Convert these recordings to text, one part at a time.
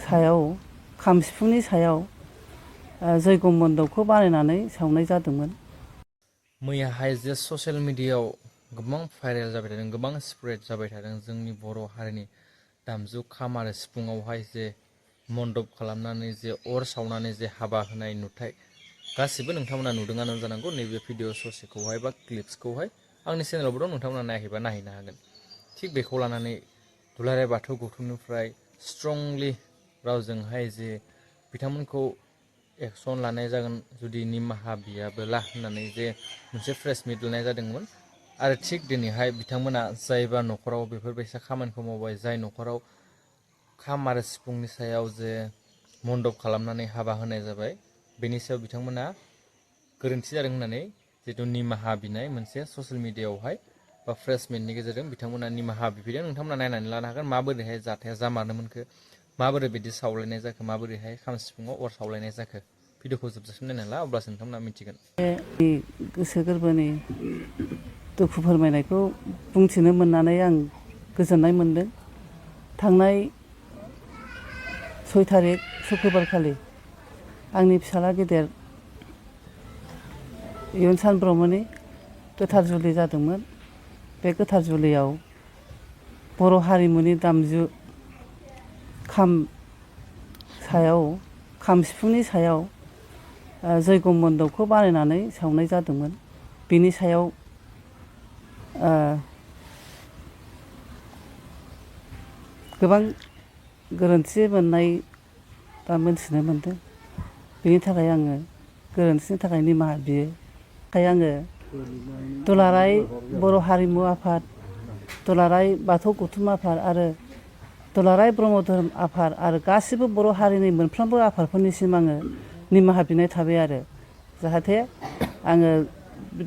सायाव खाम सिफुंनि सायाव जयग' मन्दपखौ बानायनानै सावनाय जादोंमोन। मैयाहाय जे ससियेल मिडियायाव गोबां भाइरेल जाबाय थादों, गोबां स्प्रेड जाबाय थादों जोंनि बर' हारिनि दामजु खाम आरो सिफुङावहाय जे मन्दप खालामनानै जे अर सावनानै जे हाबा होनाय नुथाय, गासिबो नोंथांमोना नुदोंआनो जानांगौ नैबे भिडिअ ससेखौहाय बा क्लिप्सखौहाय। आंनि चेनेलावबो दं, नोंथांमोना नायाखैबा नायहैनो हागोन। थिग बेखौ लानानै दुलाराय बाथौ गौथुमनिफ्राय स्ट्रंलि रावजोंहाय जे बिथांमोनखौ एक्सन लानाय जागोन जुदि निमाहा बियाबोला होननानै जे मोनसे प्रेस मिट लानाय जादोंमोन। आरो थिग दिनैहाय बिथांमोना जायबा न'खराव बेफोरबायसा खामानिखौ मावबाय, जाय न'खराव खाम आरो सिफुंनि सायाव जे मन्दप खालामनानै हाबा होनाय जाबाय, बेनि सायाव बिथांमोना गोरोन्थि जादों होननानै जितु निमाहा बिनाय मोनसे ससियेल मिडियायावहाय बा प्रेस मिटनि गेजेरजों बिथांमोना निमाहा बिफैदों। नोंथांमोना नायनानै लानो हागोन माबोरैहाय जाथाया जामारनो मोनखो, माबोरै बिदि सावलायनाय जाखो, माबोरैहाय खाम सिफुङाव अर सावलायनाय जाखो। भिडिअखौ जोबजासिम नायनानै ला, अब्लासो नोंथांमोना मिथिगोन। बे गोसो गोरबोनि दुखु फोरमायनायखौ बुंथिनो मोननानै आं गोजोननाय मोनदों। थांनाय 6 थारिख सुक्रुबारखालि आंनि फिसाला गेदेर इयुनसान ब्रह्मनि गोथार जुलि जादोंमोन। बे गोथार जुलियाव बर' हारिमुनि दामजु खाम सिफुंनि सायाव जयग' मन्दपखौ बानायनानै सावनाय जादोंमोन। बिनि सायाव गोबां गोरोन्थि मोननाय बा मोनथिनो मोनदों। बेनि थाखाय आङो गोरोन्थिनि थाखाय निमाहा बियो। आङो दुलाराय बर' हारिमु आफाद, दुलाराय बाथौ गौथुम आफाद आरो दुलाराय ब्रह्म धोरोम आफाद आरो गासिबो बर' हारिनि मोनफ्रोमबो आफादफोरनिसिम आङो निमाहा बिनाय थाबाय आरो जाहाथे आङो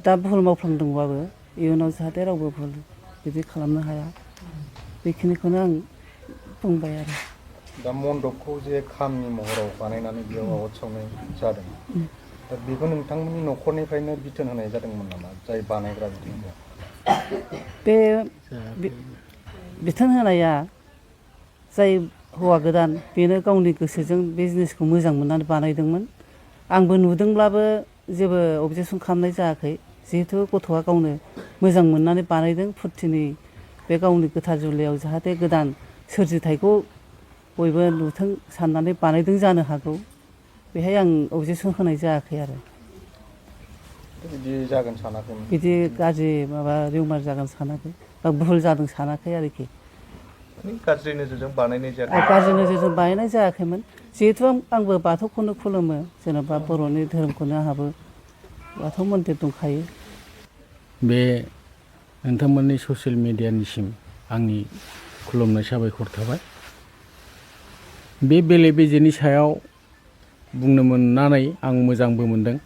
दा भुल मावफ्लांदोंबाबो इयुनाव जाहाथे रावबो भुल बिदि खालामनो हाया, बेखिनिखौनो आं बुंबाय आरो। दा मन्दपखौ जे खामनि महराव बानायनानै बेयाव आवाथि सावनाय जादों, दा बेखौ नोंथांमोननि न'खरनिफ्रायनो बिथोन होनाय जादोंमोन नामा, जाय बानायग्रा बिथांखौ? बे बिथोन होनाया जाय हौवा गोदान, बेनो गावनि गोसोजों बे जिनिसखौ मोजां मोननानै बानायदोंमोन। आंबो नुदोंब्लाबो जेबो अबजेक्सन खालामनाय जायाखै, जिहेथु गथ'आ गावनो मोजां मोननानै बानायदों। फुरथिनि बे गावनि गोथार जुलियाव जाहाथे गोदान सोरजिथायखौ बयबो नुथों साननानै बानायदों जानो हागौ। बेहाय आं अबजेक्सन होनाय जायाखै आरो। बिदि जागोन सानाखैमोन? बिदि गाज्रि माबा रिउमार जागोन सानाखै बा भुल जादों सानाखै आरोखि। गाज्रि नोजोरजों बानायनाय जायाखै? गाज्रि नोजोरजों बानायनाय जायाखैमोन। जिहेथु आंबो बाथौखौनो खुलुमो, जेनेबा बर'नि धोरोमखौनो आंहाबो बाथौ मन्दिर दंखायो। बे नोंथांमोननि ससियेल मिडियानिसिम आंनि खुलुमनाय साबायखर थाबाय। बे बेले बेजेनि सायाव बुंनो मोननानै आं मोजांबो मोनदों।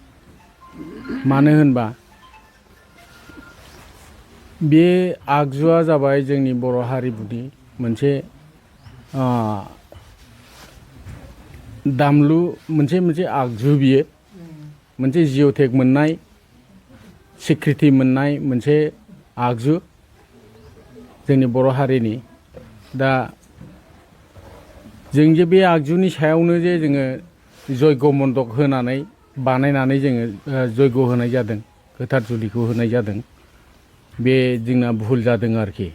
मानो होनबा बे आगजुआ जाबाय जोंनि बर' हारिमुनि मोनसे दामलु, मोनसे आगजु। बियो मोनसे जिअ'टेक मोननाय, सिक्रिटि मोननाय मोनसे आगजु जोंनि बर' हारिनि। दा जों जे बे आगजुनि सायावनो जे जोङो जयग' मन्दप होनानै बानायनानै जोङो जयग' होनाय जादों, गोथार जुलिखौ होनाय जादों, बे जोंना भुल जादों आरोखि।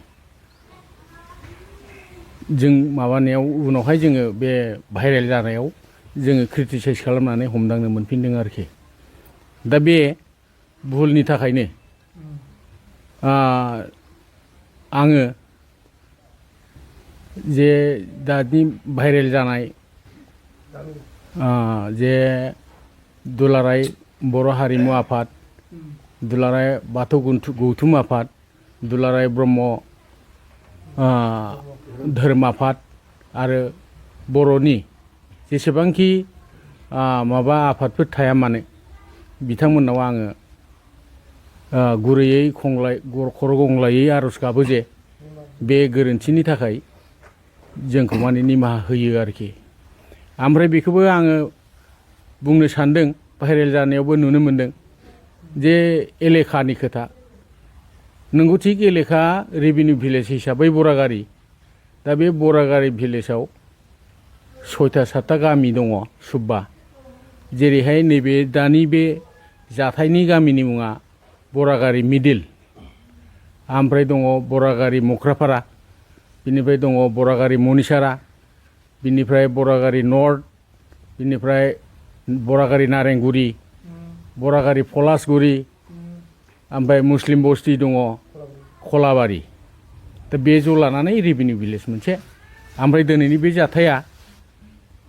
जों माबानायाव उनावहाय जोङो बे भाइरेल जानायाव जोङो क्रिटिसाइज खालामनानै हमदांनो मोनफिनदों आरोखि। दा बे भुलनि थाखायनो आङो जे दानि भाइरेल जानाय जे दुलाराय बर' हारिमु आफाद, दुलाराय बाथौ गौथुम आफाद, दुलाराय ब्रह्म धोरोम आफाद आरो बर'नि जेसेबांखि माबा आफादफोर थाया मानो, बिथांमोननाव आङो गुरैयै खर' गंग्लायै आर'ज गाबो जे बे गोरोन्थिनि थाखाय जोंखौ माने निमाहा होयो आरोखि। ओमफ्राय बेखौबो आङो बुंनो सानदों, भाइरेल जानायावबो नुनो मोनदों जे एलेखानि खोथा। नंगौ, थिग एलेखा रेभिनिउ भिलेज हिसाबै बरागारि। दा बे बरागारि भिलेजाव 6टा 7टा गामि दङ सुब्बा जेरैहाय नैबे दानि बे जाथायनि गामिनि मुङा बरागारि मिडिल ओमफ्राय दङ बरागारि मख्रापारा बिनिफ्राय दङ बरागारि मनिसारा बिनिफ्राय बरागारि नर्थ बिनिफ्राय बरागारि नारेंगुरि बरागारि पलासगुरि ओमफ्राय मुस्लिम बस्ति दङ खलाबारि दा बे ज' लानानै रेभिनिउ भिलेज मोनसे ओमफ्राय दिनैनि बे जाथाया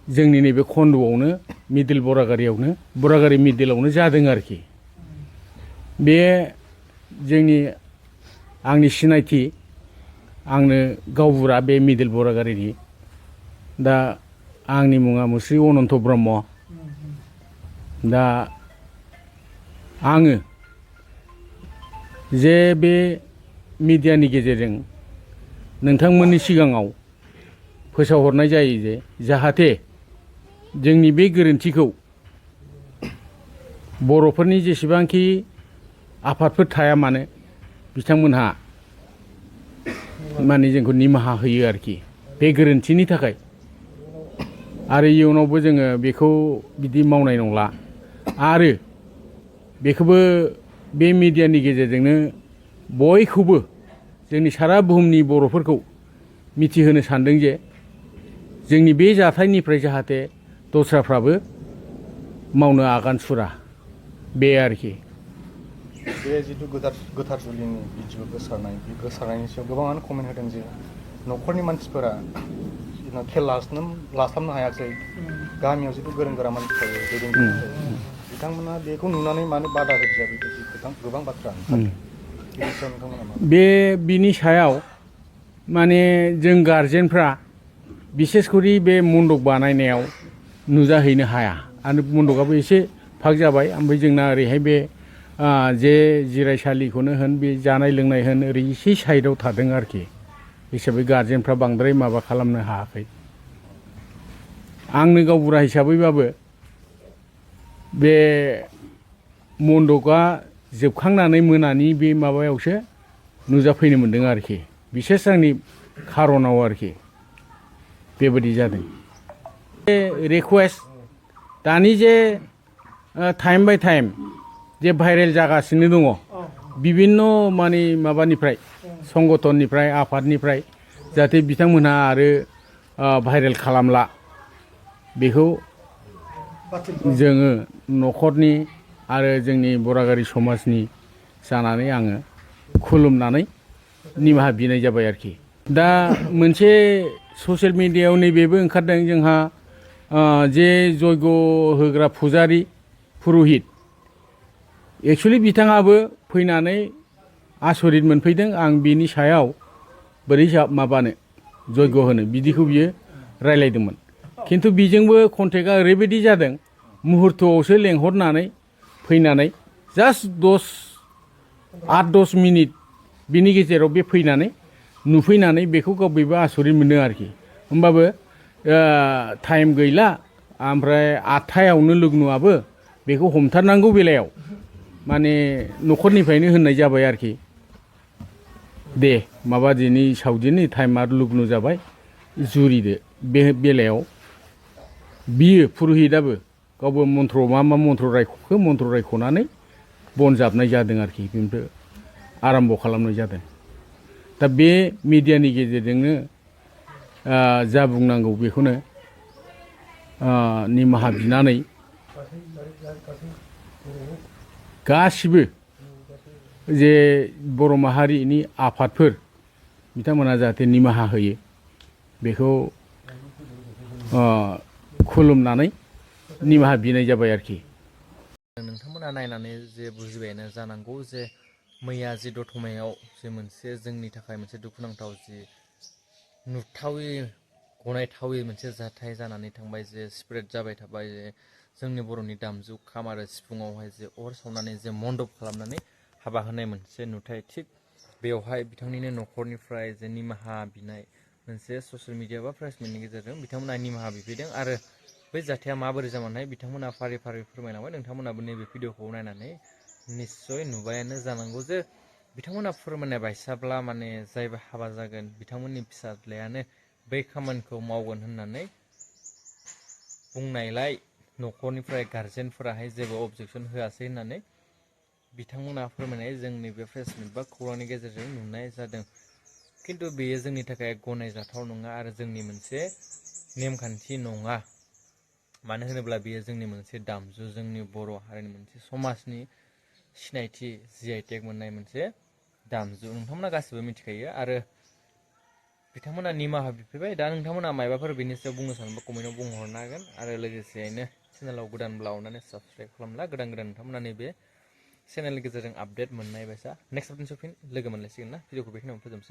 जोंनि नैबे खन्द'आवनो मिडिल बरागारियावनो बरागारि मिडिलावनो जादों आरोखि बे जोंनि आंनि सिनायथि आंनो गावबुरा बे मिडिल बरागारिनि दा आंनि मुङा मुस्रि अनन्त ब्रह्म दा आङो जे बे मिडियानि गेजेरजों नोंथांमोननि सिगाङाव फोसावहरनाय जायो जे जाहाथे जोंनि बे गोरोन्थिखौ बर'फोरनि जेसेबांखि आफादफोर थाया मानो बिथांमोनहा माने जोंखौ निमाहा होयो आरोखि बे गोरोन्थिनि थाखाय आरो इयुनावबो जोङो बेखौ बिदि मावनाय नंला आरो बेखौबो बे मिडियानि गेजेरजोंनो बयखौबो जोंनि सारा बुहुमनि बर'फोरखौ मिथिहोनो सानदों जे जोंनि बे जाथायनिफ्राय जाहाथे दस्राफ्राबो मावनो आगान सुरा बे आरोखि बे जिथु गोथार जुलिनि भिडिअ गोसारनाय बे गोसारनायनि सायाव गोबाङानो कमेन्ट होदों जे न'खरनि मानसिफोरा खेल लास्लाबनो हायाखै गामियाव जिथु गोरों गोरा मानसि थायो दैदेनगिरि बिथांमोना बेखौ नुनानै मानो बादा होदिया बेबायदि गोबां बाथ्रा बे बिनि सायाव माने जों गारजेनफ्रा बिसेसकरि बे मन्दप बानायनायाव नुजाहैनो हाया आरो मन्दपआबो एसे फाग जाबाय ओमफ्राय जोंना ओरैहाय बे जे जिरायसालिखौनो होन बे जानाय लोंनाय होन ओरै एसे साइडआव थादों आरोखि हिसाबै गारजेनफ्रा बांद्राय माबा खालामनो हायाखै आंनो गावबुरा हिसाबैबाबो बे मन्दपआ जोबखांनानै मोनानि बे माबायावसो नुजाफैनो मोन्दों आरोखि बिसेस आंनि खारनाव आरोखि बेबायदि जादों रिकुवेस्ट दानि जे टाइम बाय टाइम जे भाइरेल जागासिनो दङ बिभिन्न माने माबानिफ्राय संगठननिफ्राय आफादनिफ्राय जाहाथे बिथांमोनहा आरो भाइरेल खालामला बेखौ जोङो न'खरनि आरो जोंनि बरागारि समाजनि जानानै आङो खुलुमनानै निमाहा बिनाय जाबाय आरोखि दा मोनसे ससियेल मिडियायाव नैबेबो ओंखारदों जोंहा जे जयग होग्रा फुजारि पुरहित एक्सुवेलि बिथाङाबो फैनानै आसरित मोनफैदों आं बिनि सायाव बोरै माबानो जयग होनो बिदिखौ बियो रायलायदोंमोन खिन्थु बिजोंबो कन्टेक्टआ ओरैबायदि जादों मुहुर्तआवसो लेंहरनानै फैनानै जास्ट 8-10 मिनिट बिनि गेजेराव बे फैनानै नुफैनानै बेखौ गावबो आसरित मोनदों आरोखि होमबाबो टाइम गैला ओमफ्राय 8टायावनो लग्नआबो बेखौ हमथारनांगौ बेलायाव माने न'खरनिफ्रायनो होननाय जाबाय आरोखि दे माबा दिनै सावदिनि टाइमा लग्न जाबाय जुरिदो बे बेलायाव बियो पुरहितआबो गावबो मन्त्र मा मन्त्र रायख'खो मन्त्र रायख'नानै बन जाबनाय जादों आरोखि बेनिफ्राय आराम्भ खालामनाय जादों दा बे मिडियानि गेजेरजोंनो जा बुंनांगौ बेखौनो निमाहा बिनानै गासिबो जे बर' माहारिनि आफादफोर बिथांमोना जाहाथे निमाहा होयो बेखौ खुलुमनानै निमाहा बिनाय जाबाय आरोखि नोंथांमोना नायनानै जे बुजिबायानो जानांगौ जे मैया जि दतमायाव जे मोनसे जोंनि थाखाय मोनसे दुखुनांथाव जि नुथावै गनायथावै मोनसे जाथाय जानानै थांबाय जे स्प्रेड जाबाय थाबाय जे जोंनि बर'नि दामजु खाम आरो सिफुङावहाय जे अर सावनानै जे मन्दप खालामनानै हाबा होनाय मोनसे नुथाय थिग बेवहाय बिथांनिनो न'खरनिफ्राय जे निमाहा बिनाय मोनसे ससियेल मिडिया बा प्रेसमेन्टनि गेजेरजों बिथांमोना निमाहा बिफैदों आरो बै जाथाया माबोरै जामारनाय बिथांमोना फारि फारि फोरमायलांबाय नोंथांमोनाबो नैबे भिडिअखौ नायनानै निस्सय नुबायानो जानांगौ जे बिथांमोना फोरमायनाय बायसाब्ला माने जायबो हाबा जागोन बिथांमोननि फिसाज्लायानो बै खामानिखौ मावगोन होननानै बुंनायलाय न'खरनिफ्राय गारजेनफोराहाय जेबो अबजेक्सन होआसै होननानै बिथांमोना फोरमायनाय जोंनि बे प्रेस मिट बा खौरांनि गेजेरजों नुनाय जादों। खिन्थु बेयो जोंनि थाखाय गनायजाथाव नङा आरो जोंनि मोनसे नेमखान्थि नङा। मानो होनोब्ला बेयो जोंनि मोनसे दामजु, जोंनि बर' हारिनि मोनसे समाजनि सिनायथि GI मोननाय मोनसे दामजु नोंथांमोना गासिबो मिथिखायो आरो बिथांमोना निमाहा बिफैबाय। दा नोंथांमोना मायबाफोर बेनि सायाव बुंनो सानोबा कमेन्टआव बुंहरनो हागोन आरो लोगोसेयैनो चेनेलाव गोदानब्ला अननानै साबस्क्राइब खालामला। गोदान नोंथांमोना नैबे चेनेलनि गेजेरजों आपडेट मोननाय बायसा नेक्स्ट अपडेट फिन लोगो मोनलायसिगोन ना। भिडिअखौ बेखिनियावनो फोजोबसै।